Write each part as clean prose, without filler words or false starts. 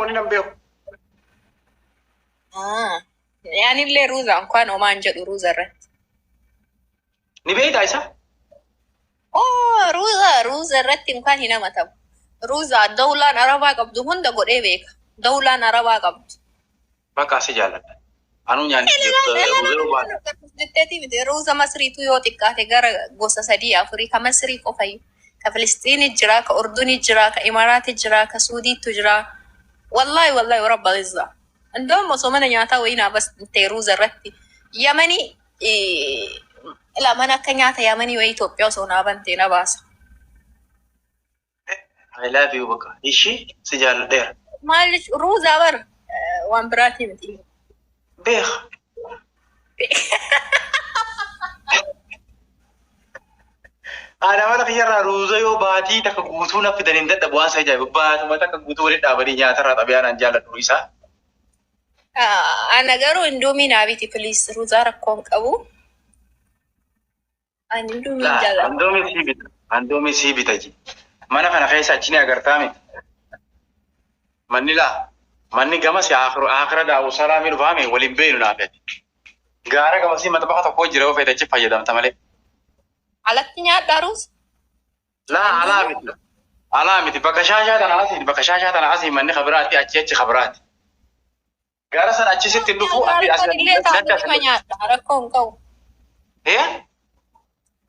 Wanni nan beeku. Yaanillee ruuza እንኳን homaan jedhu ruuza irratti. Ni beektaa isa? Oh, ruuza ruuza irratti እንኳን hin hamatamu. Ruuza dawlaan arabaa qabdu hunda godhee beeka. Dawlaan arabaa qabdu. Bakka si jaalladha. Anuu nyaanni ruuza yoo baate. Jetteeti miti, ruuza Masriitu yoo xiqqaate gara gosa sadii afurii, ka Masrii qofayyuu. Ka Filistiini jira, ka Urduni jira, ka Imaraati jira, ka Suudiitu jira. Wallaahi wallaahi rabba izza. Indoom osoo mana nyaataa wayii naa bas ta'e ruuza irratti. Yamanii ila mana akka nyaata Yamanii wayii Itoophiyaa osoo naa bantee na baasa. I love you bakka. Ishii si jaalladheera. Maal ruuzaa bar waan biraatii miti. Beeka. Haadha mana kiyyarraa ruuza yoo baatii takka guutuu na fidan hin dadhabu, waan isa ajaa'ibu. Baatuma takka guutuu walitti dhaabanii nyaatarraa xabiyaanaan jaalladhu isaa. Ana garuu Indomie naa biti, please, ruuzaa rakkoo hin qabu. Ani Indomie hin jaalladhu. Indomie sii bita. Indomie sii bita ji. Mana kana keessa achi ni agartaa miti. Manni laa. Manni gamas akira daawuu salaamii dhufaame waliin beeynu naaf ati. Gaara gamasii maxbaxa tokko jira, yoo feete achi fayyadamta malee. Alatti nyaadhaa ruuza? Laa, alaa miti. Alaa miti. Bakka shaashaa tana asiin, bakka shaashaa tana asiin manni kabiraati, achi achi kabiraati. Gaara sana achi sitti dhufu ati Gaara as illee natti as taatuma nyaadha, rakkoo hin qabu. Eh?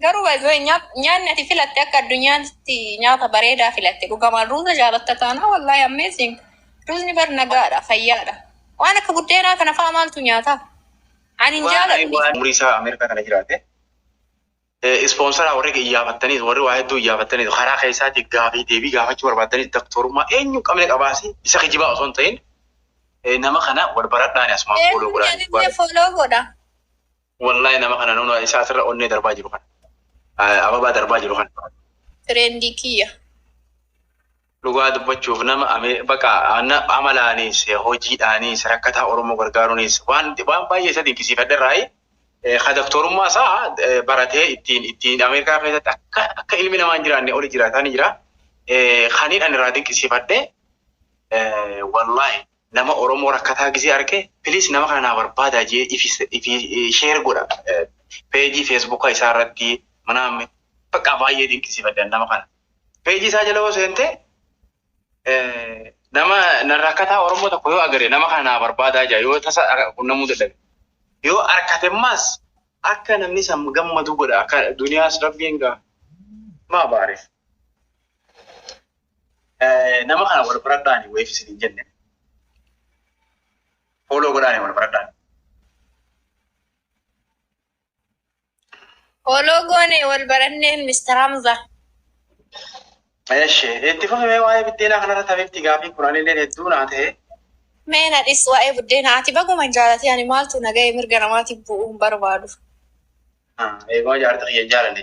Garuu baay'ee nyaanni ati filatte akka addunyaatti nyaata bareedaa filatte. Dhugamaan ruuza jaalatta taanaa, wallaahi amazing. Ruuzni bar nagaadha, fayyaadha. Waan akka buddeenaa kana fa'aa maaltu nyaata? Ani hin Waan jaaladhu. waan umurii isaa Ameerikaa kana jiraate. Ispoonsaraa warri iyyaafattaniis, warri waa hedduu iyyaafattaniis, karaa keessaatti gaafii deebii gaafachuu barbaaddaniis, doktorummaa eenyu qabne qabaasi isa kijibaa osoo hin ta'in nama kana wal baradhaani asumaan follow godhaani. Anillee follow godha. Wallahi nama kana nuna isa asirra onnee darbaa jiru kana. Ababaa darbaa jiru kana. Friendii kiyya. Dhugaa dubbachuuf nama bakka amalaanis hojiidhaanis rakkataa Oromoo gargaaruunis waan baay'ee isa dinqisiifadhe irraayi. Ka doktorummaa isaa baratee ittiin Ameerikaa keessatti akka ilmi namaa hin jiraanne oli jiraataa ni jira. Kaniin ani irraa dinqisiifadhe, wallahi nama Oromoo rakkataa gisee arge, "Please, nama kana naa barbaadaa," jee ifi share godha. Peejii Facebooka isaa irratti mana bakka baay'ee dinqisiifadhe nama kana. Peejii isaa jala yoo seente, nama na rakkataa Oromoo tokko yoo agare, "Nama kana naa barbaadaa," jaa. Yoo tasa qunnamuu dadhabe. Yoo harkatemmaas akka namni san gammadu godha. Akka duniyaas rabbiin gaa maa baarif. Nama kana wal baradhaani wayiif isin hin jenne. Follow godhaani wal baradhaani. Follow goone wal baranneen, Mr. Hamza. Eeshi, itti fufimee waa'ee biddeenaa kanarra taphifti gaafii kunanillee hedduu naa ta'e. Mee na dhis waa'ee buddeenaa, ati baguma hin jaalate, ani maaltu na ga'e, mirga namaatiif bu'uu hin barbaadu. Eeguma jaarti kiyya hin jaalanne.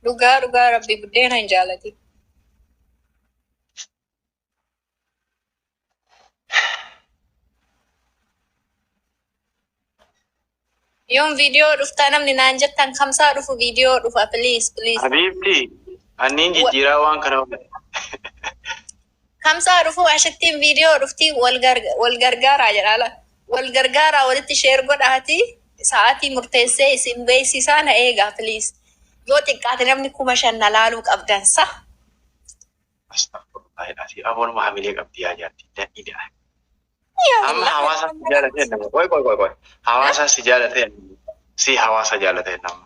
Dhugaa dhugaa rabbi buddeena hin jaalate. Yoon viidiyoo dhuftaa namni naan jettan, kamsaa dhufu viidiyoo dhufa, please, please. Habiibti, anniin jijjiiraa waan kana. Kamsaa dhufu ashittiin viidiyoo dhuftii, wal gargaaraa jedha. Wal gargaaraa, walitti share godhaati, sa'aatii murteessee isin beeksisaa, na eegaa, please. Yoo xiqqaate namni 5,000 na laaluu qabdan sa. Astaghfirullah, ati aboonuma hamilee qabdi yaa jaarti. Dadhiidha. Amma hawaasa si jaalatee nama. Qoy qoy qoy qoy. Hawaasa si jaalatee, si hawaasa jaalatee nama.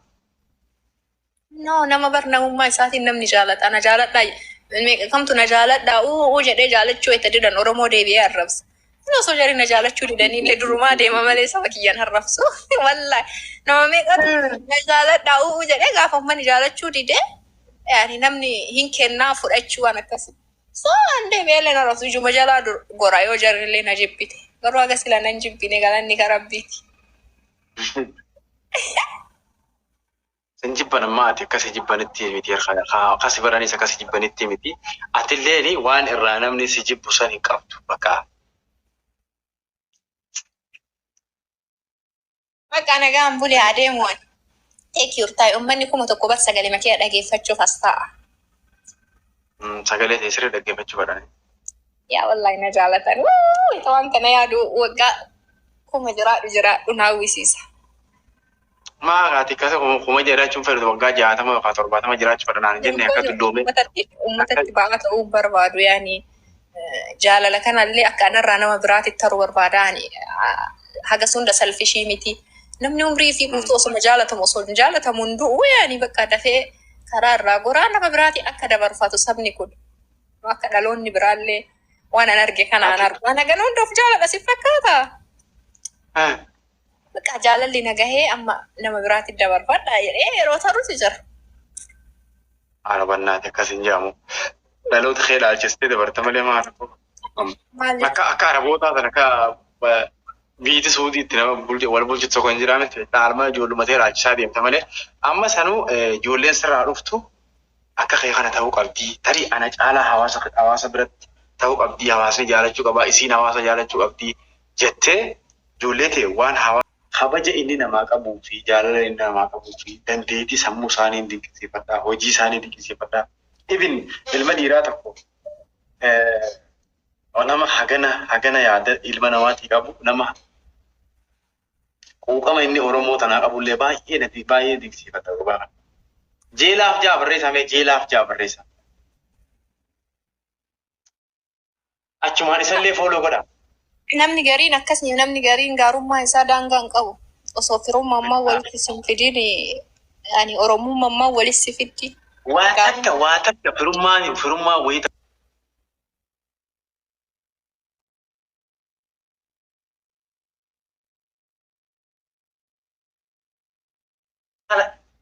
No, nama bar namummaa isaatiin namni jaalata. Na jaaladhaa meeqa kamtu na jaaladhaa uu jedhee jaalachuu itti didan Oromoo deebi'ee arrabsa. Inni osoo jarri na jaalachuu didanii illee durumaa deema malee saba kiyyaan arrabsu. Wallaahi nama meeqatu na jaaladhaa uu jedhee gaafa uummanni jaalachuu didee, yaani namni hin kennaa fudhachuu waan akkasii. So an deebi'ee illee na arrabsu, ijuma jalaa gora yoo jarri illee na jibbite. Garuu haga sila nan jibbine, galanni karabbiiti. Sin jibban ammaa ati akkasi jibbanitti miti, akkasi baranis akkasi jibbanitti miti. Atilleen waan irraa namni si jibbu san hin qabdu bakka. Bakka nagaan bulee adeemu ani. Take your time. Uummanni 1000 bar sagalee makee dhageeffachuuf as ta'a. Sagalee ta'e sirrii dhaggeeffachuu badhani. Yaa wallahi na jaalatan. Wuu! Waan kana yaadu waggaa 1000 jiraadhu jiraadhu na hawwisiisa. Maa ati akkasa 1000 jiraachuun fedhu waggaa 60 yookaan 70 jiraachuu fedha naan jenne akka dulloomee. Uummatatti ba'aa ta'uu barbaadu yaani jaalala kanallee akka anarraa nama biraatti taruu barbaada ani haga sunda selfishii miti. Namni umrii fi guutuu osoma jaalatamu osoo hin jaalatamu hin du'u yaani bakka dafee karaa irraa goraa nama biraatti akka dabarfatu sabni kun akka dhaloonni biraallee waan an arge kanaan argu. Waan hagan hunda of jaaladha si fakkaata. Bakka jaalalli na gahee amma nama biraatti dabarfadha jedhee yeroo tarutu jira. Haala bannaati akkas hin jedhamu. Dhaloota kee ilaalchistee dabarta malee maal? Maali? Akka Arabootaa sana akka biyyi Suudiitti nama wal bulchitu tokko hin jiraame dhaalma ijoollumatee ilaalchisaa deemta malee amma sanuu ijoolleen sirraa dhuftu akka kee kana ta'uu qabdi. Tarii ana caalaa hawaasa biratti ta'uu qabdi. Hawaasni jaalachuu qabaa. Isiin hawaasa jaalachuu qabdi jettee ijoollee ta'e waan hawaasa kabaja inni namaa qabuu fi jaalala inni namaa qabuu fi dandeettii sammuu isaanii dinqisiifadhaa, hojii isaanii dinqisiifadhaa. Ibin ilma dhiiraa tokko nama hagana yaada ilma namaatii qabu nama quuqama inni Oromoo tanaa qabullee baay'ee nati baay'ee dinqisiifata dhugaa. Jeelaaf jaa barreessa mee jeelaaf jaa barreessa. Achumaan isallee follow godha. Namni gariin akkasii namni gariin gaarummaa isaa daangaa hin qabu. Osoo firummaa ammaa walitti sin fidin ani Oromummaa ammaa walitti si fiddi. Waa takka firummaa wayii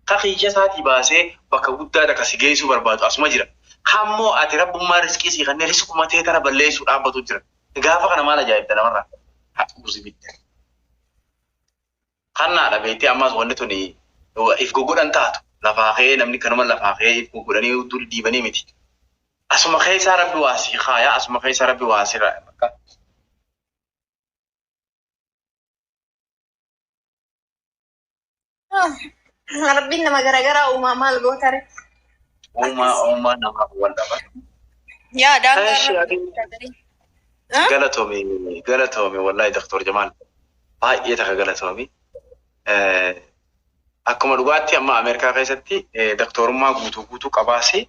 kakiyya isaatii baasee bakka guddaa takka si geessuu barbaadu asuma jira. Hammoo ati rabbummaa riskii sii kanneen riskuma ta'e tana balleessuu dhaabbatu jira. Gaafa kana maal ajaa'ibda namarraa? Haquusi bitta. Kannaadha beektee ammas wanni tuni if goggodhan taatu lafaa ka'ee namni kanuma lafaa ka'ee if goggodhanii dur diibanii miti. Asuma keessaa rabbi waa sii kaaya asuma keessaa rabbi waa sii bakka. Rabbiin nama garaagaraa uumaa maal gootare? Uumaa namaaf wal dhaba. Yaa daangaa. Galatoomi galatoomi wallahi Doktor Jamaal baay'ee takka galatoomi. Akkuma dhugaatti amma Ameerikaa keessatti doktorummaa guutuu guutuu qabaasi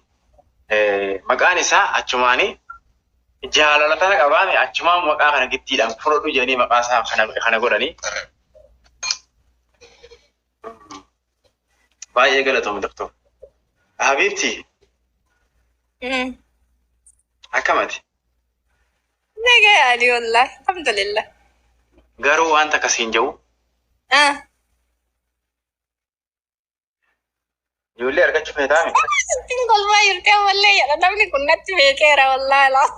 maqaan isaa achumaanii jaalala tana qabaame achumaan maqaa kana gittiidhaan fudhadhu jedhanii maqaa isaa kana godhanii. Baay'ee galatoomi doktor. Habiibti akkamati? Nagaa ali wallahi alhamdulillah. Garuu waan takka siin jedhu ijoollee argachuu feetaami? Sittiin kolfaa jirti ammallee jedha namni kun natti beekeera wallahi laa.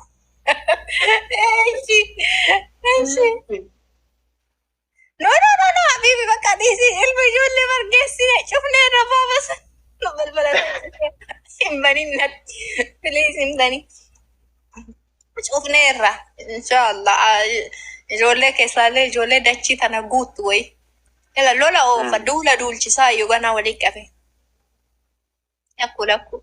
Eeshi eeshi. No no no no habibi bakka dhiisi ilma ijoollee bargeessine cufnee irra baabasa. No balbala hin banin natti please hin banin. Cufnee irra inshallah ijoollee keessaallee ijoollee dachii tana guuttu wayi. Ela lola oofa duula duulchisaa iyyuu ganaa walii qabe. Lakku lakku.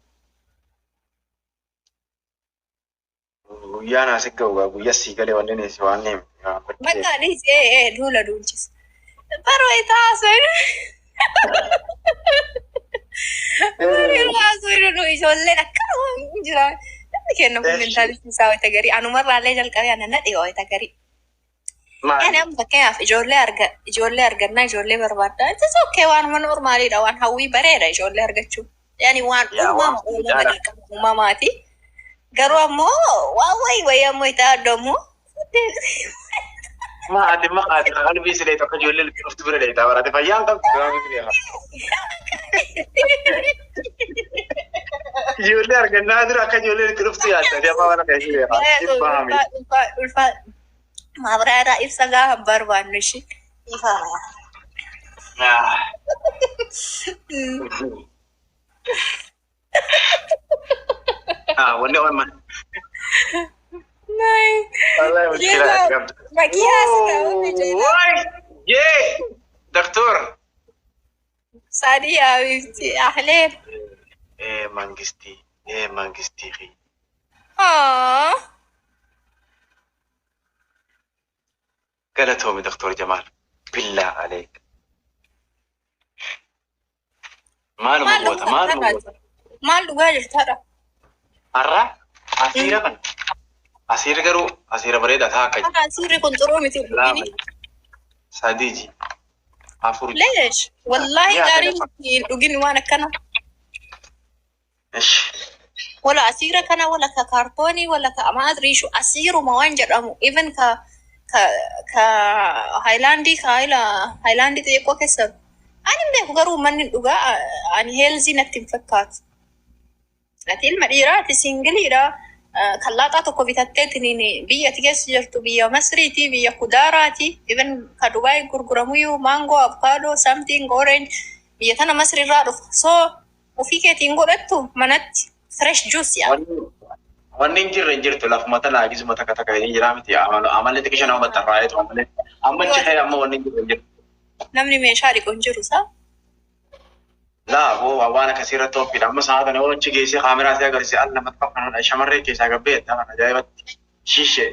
Guyyaan asi ga'u guyyaa sii galee wanni si waan neem. Bakka dhiisi ee duula duulchisa. Baroo itaa haasoo haasoo ijoolleen akkana jira. Namni kenna kun mentality isaa wayita garii anumarraallee jalqabee ana nadhee wayita garii. Ani amma fakkeenyaaf ijoollee arga ijoollee argannaa ijoollee barbaadda. It's okay waanuma normaliidha waan hawwii bareeda ijoollee argachuun. Yani waan uumama uumama dirqama uumamaati. Garuu ammoo waan wayi wayi ammoo itti addamu. Ma ati ma ati qalbii silee tokko ijoollee dhuftu bira dheetaa barate fayyaan qabdu. Ijoollee argannaa dura akka ijoollee itti dhuftu yaadda amma mana keessa beekaa. Dhibba Ulfaa maabiraaraa ibsa gaafa barbaannu ishee. Ifa. Wanni oolman. Nay. Wallahi mushkila ati qabdu. Makiyaas ta'uu jedha. Waay! Yee! Doktor. Sadiya habibti ahleen. Ee mangistii. Ee mangistii. Ah. Galatoomi Doktor Jamaal. Billaa aleek. Maaluma Maal goota dhugaa maaluma goota. Maal dhugaa jirtaadha? Har'a asiira kana. Asiirri garuu asiira bareedaa ta'a akka Ana asiirri kun xuruu miti lama dhugini. sadii ji afur ji. Leesh wallaahi Yaa gaarii sadaffaa. miti hin dhugin waan akkana. Ish. Wala asiira kana wala ka kaartoonii wala ka amaadriishu asiiruma waan jedhamu even ka haayilaandii ka haayilaandii xixiqqoo keessa ani hin beeku garuu manni dhugaa ani healthy natti hin fakkaatu. Ati ilma dhiiraa ati single iidha. Kallaaxaa tokko bitatteetiin biyya ati keessa jirtu biyya Masriiti biyya kudaaraati even ka Dubaay gurguramuyyuu maangoo avocado something orange biyya tana Masri irraa dhufa. So ofii keetiin godhattu manatti fresh juice yaa. Wanni hin jirre hin jirtu lafuma tana gizuma takka takka hin jiraa miti amalli xiqqisha nama baxxarraa'eetu amalee amma achi ta'e amma wanni hin jirre hin jirtu. Namni meeshaa dhiqu hin jiru saa. Laa boo waan akkasii irratti qophiidha. Amma sa'a kana yoo achi geessee kaameraa si agarsiise al namatti fakkaata shamarree keessaa gabbee kana ajaa'ibatti shishee.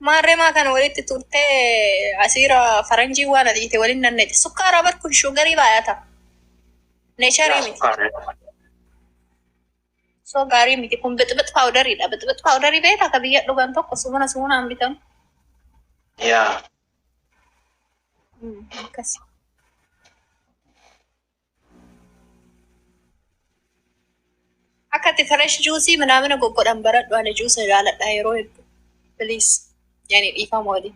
Maarree maa kana walitti turtee asiira faranjii waan adiite waliin nanneeti. Sukkaara bar kun sugar ii baay'ata. Nature Yaa miti. sukkaara. So gaarii miti kun bixbix powder iidha. Bixbix powder ii beektaa ka biyya dhugan tokko sumuna sumunaan bitamu. Yaa. Akkas. Akka itti fresh juice minaamina goggodhan baradhu ani juice jaaladha yeroo hedduu. Please. Yani dhiifama waliin.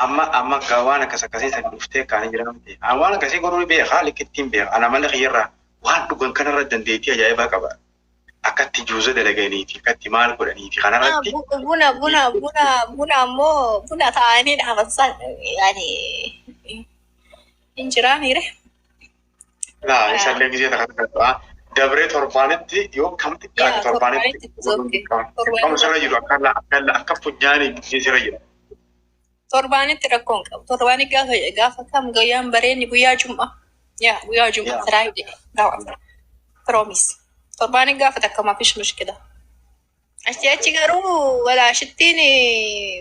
Amma akka waan akkas akkasii san dhuftee kaanii jira miti. Waan akkasii godhuu beekaa likkittiin beeka. Ana malee kiyyarraa waan dhugan kanarra dandeettii ajaa'ibaa qaba. Akkatti juusa dalaganii fi akkatti maal godhanii fi kanarratti Buna ammoo buna ta'anii dhaaban san yani hin jiraa miire. Laa isallee gisee takka takka dabree torbaanitti yoo kam xiqqaate Yaa torbaanitti torbaanitti is okay. Akkuma sirra jiru akka akka funyaanii gisee sirra jiru. Torbaanitti rakkoo hin qabu. Torbaanitti gaafa kam guyyaan bareenni guyyaa jum'a. Yaa guyyaa jum'a Friday gaafa promise. Torbaanitti gaafa takka mafish mushkila. Achi achi garuu walaashittiin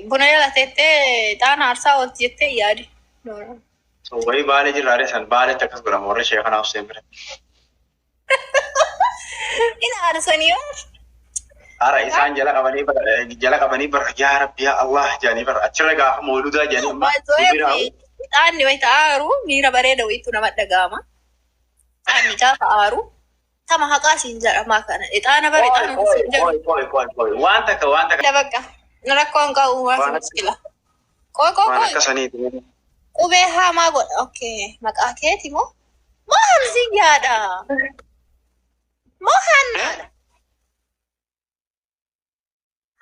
buna jala teettee xaana aarsaa oolti jettee yaadi. No, no. Wayii baalee jirraalee san baaleetti akkas godhama warra ishee kanaaf seen bira. Ina aarsanii yoo. Hara isaan jala qabanii bara yaa Rabbi yaa Allah jedhanii bara achirra gaafa mooludaa jedhanii amma bira Xaanni wayita aaru miira bareeda wayitu nama dhaga'ama. Xaanni gaafa aaru tama haqaa siin jedhamaa kana. Ixaana bara ixaana siin jedhu. Waan takka waan takka. Bakka rakkoo hin qabu Waan maaf muskila. Qoy qoy waan qoy akka saniiti. Qubee hamaa godha. Okay maqaa keeti moo? Moo Hamziyyaadha? Moo Hannaadha?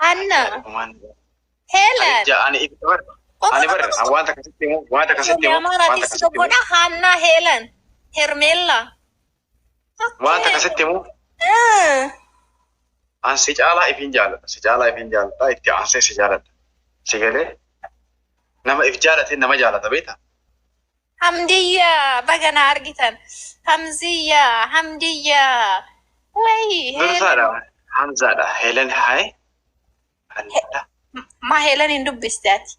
Hanna. Heelan. Ani ani bara waan takka sitti himu waan takka sitti himu waan Amaaraatis takka sitti himu godha Hanna Heelan. Hermeella. Waan takka sitti himu an si caalaa ifin jaalladha si caalaa ifin jaalladha itti aansee si jaalladha si galee nama if jaalate nama jaalata beektaa. Hamdiyyaa baga na argitan. Hamziyyaa Hamdiyyaa. Wayi Heelan. Dursaadha Hamzaadha Helen haye Hannaadha. Ma Heelan hin dubbiste ati?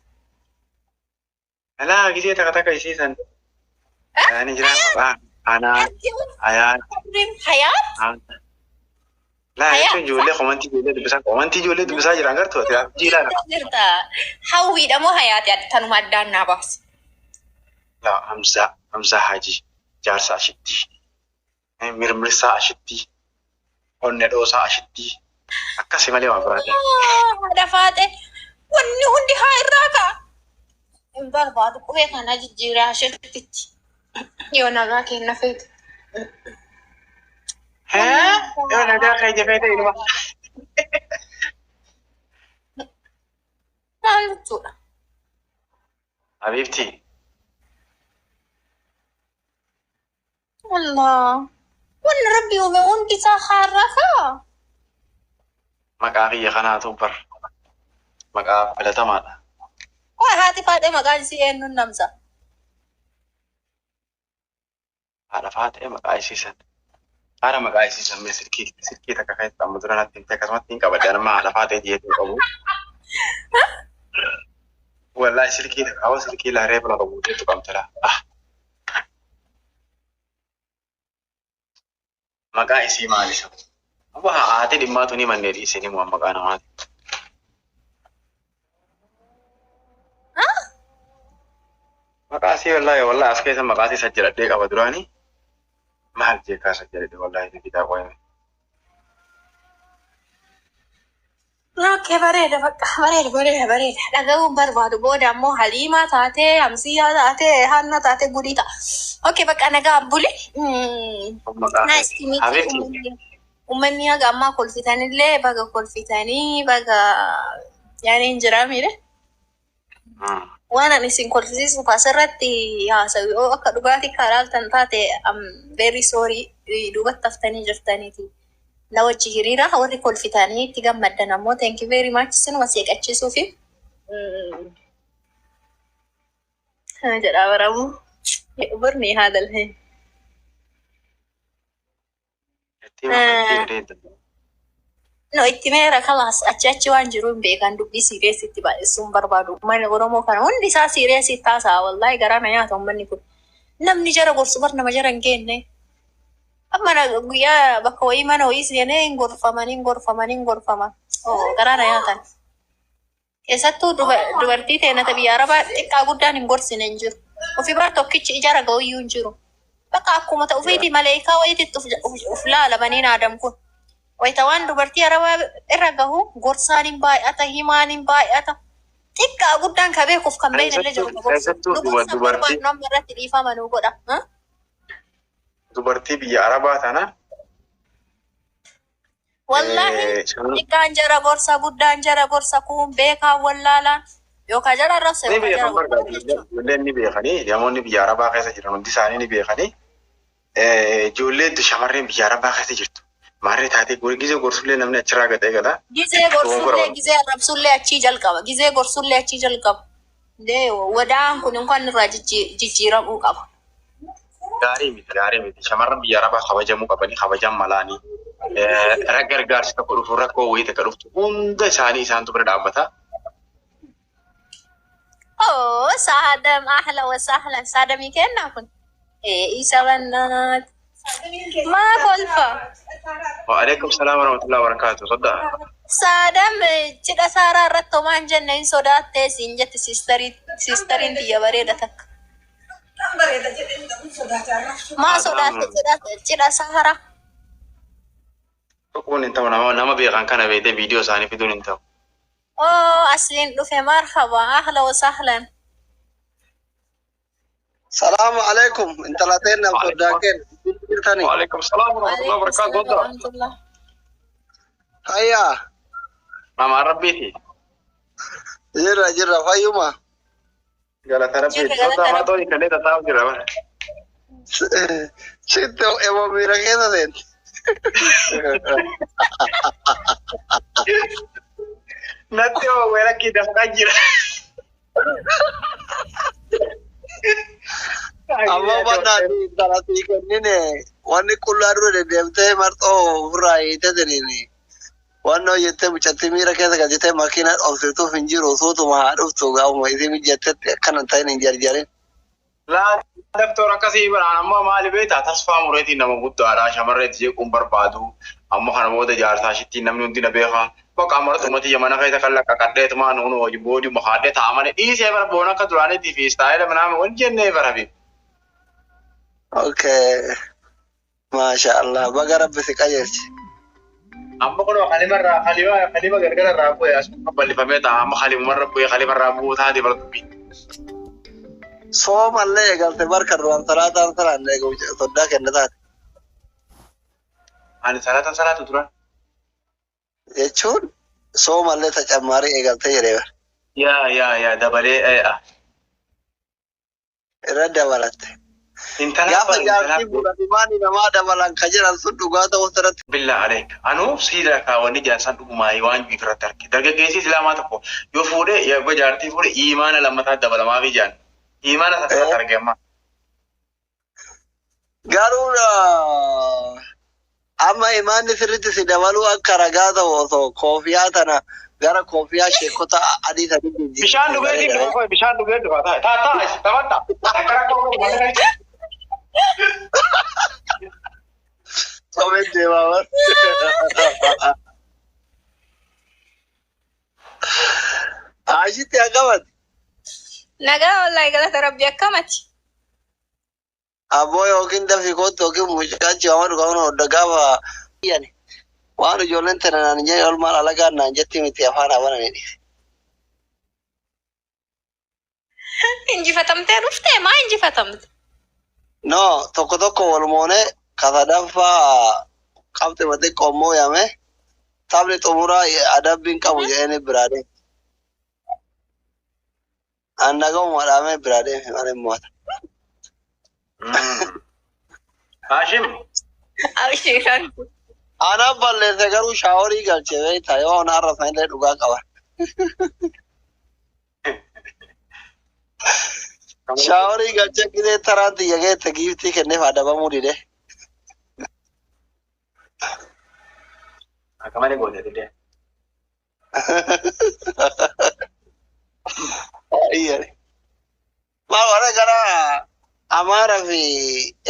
Alaa gisee takka takka isiisan. Ani jira maqaa Anaa Ayaan Hayaat? Hamza. Laa jechuun ijoollee komantii ijoollee dubbisaa komantii ijoollee dubbisaa jiran gartuu ati jiidhaan. Jirta. Hawwiidha moo Hayaati ati tanuma addaan naa baasi. Laa Hamzaa Hamzaa Haji jaarsa ashitti mirmirsaa ashitti onne dhoosaa ashitti akkasi malee waan biraati. Haadha faaxe wanni hundi haa irraa ka'a. Hin barbaadu qubee kana jijjiiraa shirtichi. Yoo nagaa kenna feetu. Hee yoo nagaa kee jafee ta'e ilma. Maal jechuudha? Habiibti. Allah. Wanni rabbi uume hundi isaa haa irraa ka'a. Maqaa kiyya kanaatu bar maqaa filatamaadha. Waa haati faaxee maqaan isii eenyuun namsa? Haadha faatee maqaa isiisan. Haadha maqaa isiisan mee silkii takka keessatti amma dura natti himte akkasumatti hin qabadde amma haadha faatee jeetuu qabu. Wallahi silkii hawa silkii laaree bala buuteetu qabtala. Ah. Maqaa isii maal isa? Abba haati dhimmaatu ni mannee dhiisanii moo maqaa namaati. Maqaa isii wallahi wallahi as keessa maqaa isii sajjaladhee qaba duraanii. Maal jeekaa sajjaladhe wallahi bitaa qoyame. Okay, bareeda bakka bareeda bareeda bareeda. Dhaga'uun barbaadu booda ammoo Haliimaa taatee, Hamsiyyaa taatee, Hanna taatee gudii ta'a. Okay, bakka nagaa buli. Maqaa Nice to meet you. Habiibti. Uummanni haga ammaa kolfitanillee baga kolfitanii baga yaani hin jiraamire. Waan ani isin kolfisiisuuf asirratti haasawu yoo akka dhugaatii karaa taate, I'm very sorry, duubatti haftanii jirtaniiti. Na wajji hiriira warri kolfitanii itti gammaddan ammoo thank you very much, sinuma seeqachiisuufi. Jedhaa baramu. Burni haadal. Itti bareeda. No, itti meera kalaas achi achi waan jiru hin beekan, dubbii serious itti baay'isuun barbaadu. Uummanni Oromoo kana hundi isaa serious itti haasa'a, wallahi garaa na nyaata uummanni kun. Namni jara gorsu bar nama jara hin geenne. Amma guyyaa bakka wayii mana wayii seenee hin gorfaman hin gorfaman hin gorfaman. Oh, garaa na nyaatan. Keessattuu dubartii teenata biyya Arabaa xiqqaa guddaan hin gorsine hin jiru. Ofii bar tokkichi ijara ga'uyyuu hin jiru. Bakka akkuma ta'u ofiitii maleekaa wayiitti uf laalamanii aadam kun. Wayita waan dubartii Arabaa irra gahu gorsaan hin baay'ata, himaan hin baay'ata. Xiqqaa guddaan ka beekuuf kan beekne illee jiru. Keessattuu Nu gorsa dubartii barbaadnu amma irratti dhiifama nu godha. Dubartii biyya Arabaa tana. Wallaahi xiqqaan jara gorsa, guddaan jara gorsa, kun beekaa wallaalaan yookaan jara arrabsa Ni yookaan jara beekan gorsa barbaadu. jechuudha. Ijoolleen ni beekanii, namoonni biyya Arabaa keessa jiran hundi isaanii ni beekanii. Ijoolleen shamarreen biyya Arabaa keessa jirtu. Maarree taatee gizee gorsullee namni achirraa gatee gala. Gizee gorsullee gizee arrabsullee achii jalqaba. Gizee gorsullee achii jalqaba. Dee wadaan kun kan irraa jijjiiramuu qaba. Gaarii miti, gaarii miti. Shamarran biyya Arabaa kabajamuu qabanii, kabajan malaanii. Gargaarsi tokko dhufu, rakkoo wayii takka dhuftu, hunda isaanii isaantu bira dhaabbata. Oh, Saadam, ahla wa sahlan. Saadamii kennaa kun. Isa bannaat. Maa kolfa? Waalaikum salaam warahmatullahi wabarakatuh. Soddaa. Saadam, cidha Saaraa irratti homaa hin jenne, hin sodaattee siin jette sisteriin tiyya bareeda takka. Maa sodaatte cidha Saaraa? Tokkoon hin ta'u, nama beekan kana beektee viidiyoo isaanii fiduun hin ta'u. Oh, asliin dhufe, marhaba, ahla wa sahlan. Salaamu alaikum. Intala teenna soddaan keenya. Jirtani. Waalaikum salaam warahmatullahi Waalaikum wabarakatuh. salaam Soddaa. warahmatullah. Hayyaa. Nama Rabbiiti. Jirra jirra, fayyuma. Galata Rabbiiti. Jirra, galata Soddaa marxoo hiikallee tattaa'u jira bara. Sitti emo miira keessa seenti. Natti hoo rakkii dafqaa jira. Amma bannaati intala sii kennine wanni qullaa dura deddeemtee marxoo ofirraa hiite siniin waan hojjettee mucattii miira keessa galchitee makiinaa dhoofsituuf hin jiru, suutuma haa dhuftu, gaafuma isii mijattetti akkana ta'in hin jarjarin. Laa doktor, akkasii biraan amma maali beektaa, tasfaa mureetiin nama guddaadha, shamarreetti jeequun barbaadu, amma kana booda jaarsaa shittiin namni hundi na beeka. Bakka amma xumati mana keessa kan lakka qadheetumaa nuun hojii boodii makaadhee taa'amane dhiisee bara boona akka duraaniitii fi istaayila manaa wal jennee bara fi. Okay. Maasha Allah. Baga Rabbi si qajeelche. Amma kun kalimarraa kalima kalima gargararraa bu'ee asuma bal'ifamee ta'a, amma kalimumarra bu'ee kalimarraa bu'uu taate bara dubbii. Soomallee eegalte barka duraan salaataan salaan eegu soddaa kenna taate. Ani salaatan salaatu turan. Jechuun soomallee tacammaarii eegaltee jedhee bara. Yaa yaa yaa, dabalee. Irra dabalatte. Intala Gaafa jaartii fuudhanii namaa dabalan ka jedhan sun dhugaa ta'uu sirratti. Billaa aleek. Anuu siidha kaawwanni jaarsan dhugumaayii waan jiru irratti arge. Dargaggeessi Islaamaa tokko yoo fuudhe, yoo jaartii fuudhe, imaana lammataa dabalamaa fi jaan. Imaana sana irratti arge amma. Garuu Amma imaanni sirriitti si dabaluu akka ragaa ta'u osoo koofiyaa tana gara koofiyaa sheekota adii sanii jijjiirtee Bishaan dhugeetiin bareeda. dhufa, bishaan dhugee dhufa. Taa taa taphadha. Akka rakkoo qabu malee kan Sobeen deemaa bar. Ashitti akkamati? Nagaa wallaahi, galata rabbi, akkamati? Abboo, yookiin dafii kootu yookiin mucaachi waan dhugamu hodda gaafa yani waan ijoolleen tana naan jedhe olmaan alagaan naan jetti miti afaan habananii dhiise. Injifatamtee dhuftee? Maa injifatamte? No, tokko tokko wal moonee ka sadaffaa qabxii xiqqoo mooyame, taphni xumuraa adabbiin qabu jedhanii biraa deeme. Annaguma dhaamee biraa deeme malee mo'ata. Haashim. Abshiiran. Anaaf balleesse garuu shaaworii galchee beektaa, yoo ona arrafan illee dhugaa qaba. Shaaworii galchee gisee taraan xiyya geette giiftii kenneef adabamuu dide. Akka malee goote didee. Iyyani. Maal warra gara Amaaraa fi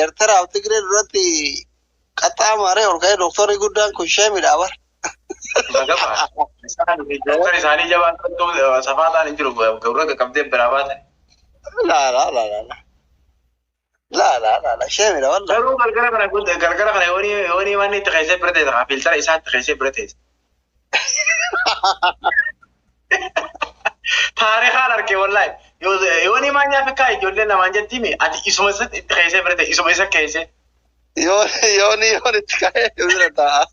Eertiraa fi Tigree duratti qaxxaamaree ol ka'ee doktorri guddaan kun sheemidha bara. Doktor isaanii jabaan safaa ta'an hin jiru, gabra qaqqabdee biraa baatan. Laa laa laa laa. Laa laa laa laa, sheemidha walla. Garuu galgala kana yoonii manni itti keessee bira teessa, filtara isaa itti keessee bira teessa. Taarikaan arge wallahi. Yoonii maan nyaafi kaa ijoolleen lamaan jettimi ati isuma isa itti keessee bira teessa, isuma isa keessee. Yoo yooni yoon itti ka'ee bira taa'a.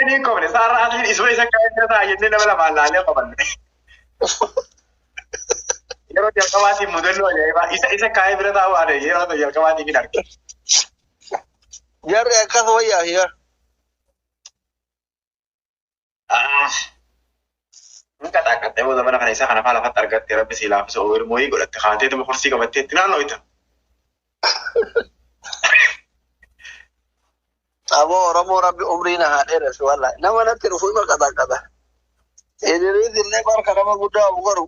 Inni qofne saarra asliin isuma isa kaa'ee bira taa'a jennee nama lamaan laallee qofanne. Yeroo jalqabaatiin mudannoo ajaa'ibaa isa isa kaa'ee bira taa'u ade yeroo jalqabaatiin hin arge. Jarri akkas wayyaa fi bara. Hin qaxaaqattee booda mana kana isaa kana faa lafatti argatte, rabbi si laafisa, ooyiruu godhatte kaateetuma kursii qabattee itti naannoo ita. Aboo, Oromoo rabbi umrii na haa dheeressu wallahi. Nama natti dhufu ima qaxaaqata. Idris illee barka nama guddaa of godhu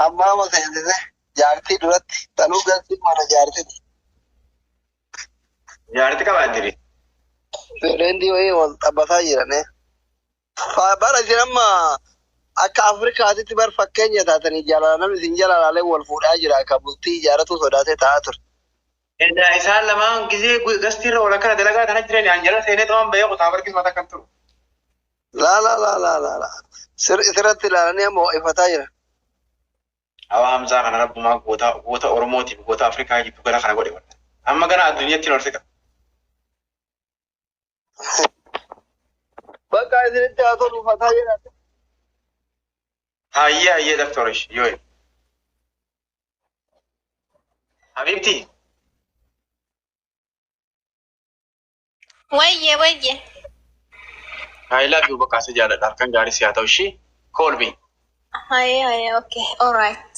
hammaama seensise jaartii duratti tanuu galtii mana jaartiti. Jaarti qabaa jiri. Fedhendii wayii wal xabbataa jiran. Bara isin amma akka Afrikaatitti bar fakkeenya taatanii jaalala namni isin jaalalaalee wal fuudhaa jira, akka bultii ijaaratu sodaatee taa'aa ture. Edaa isaan lamaan gisee gastiirra wal akkana dalagaa tana jiran an jala seenee ta'an bahee kutaa barkis mata kan turu. Laa laa laa laa laa laa. Sirratti ilaalanii amma ho'ifataa jira. Hawa Hamzaa kana rabbumaa goota goota Oromootiif goota Afrikaa jiddu gala kana godhe walla. Amma gana addunyaatti ol siqa. Bakka isinitti haa tolu, fataa jira. Hayyee hayyee, daktorish yoo. Habibti. Wayye wayye. I love you, bakka si jaaladha, halkan gaarii si haa ta'u ishii. Call me. Haye haye, okay, alright.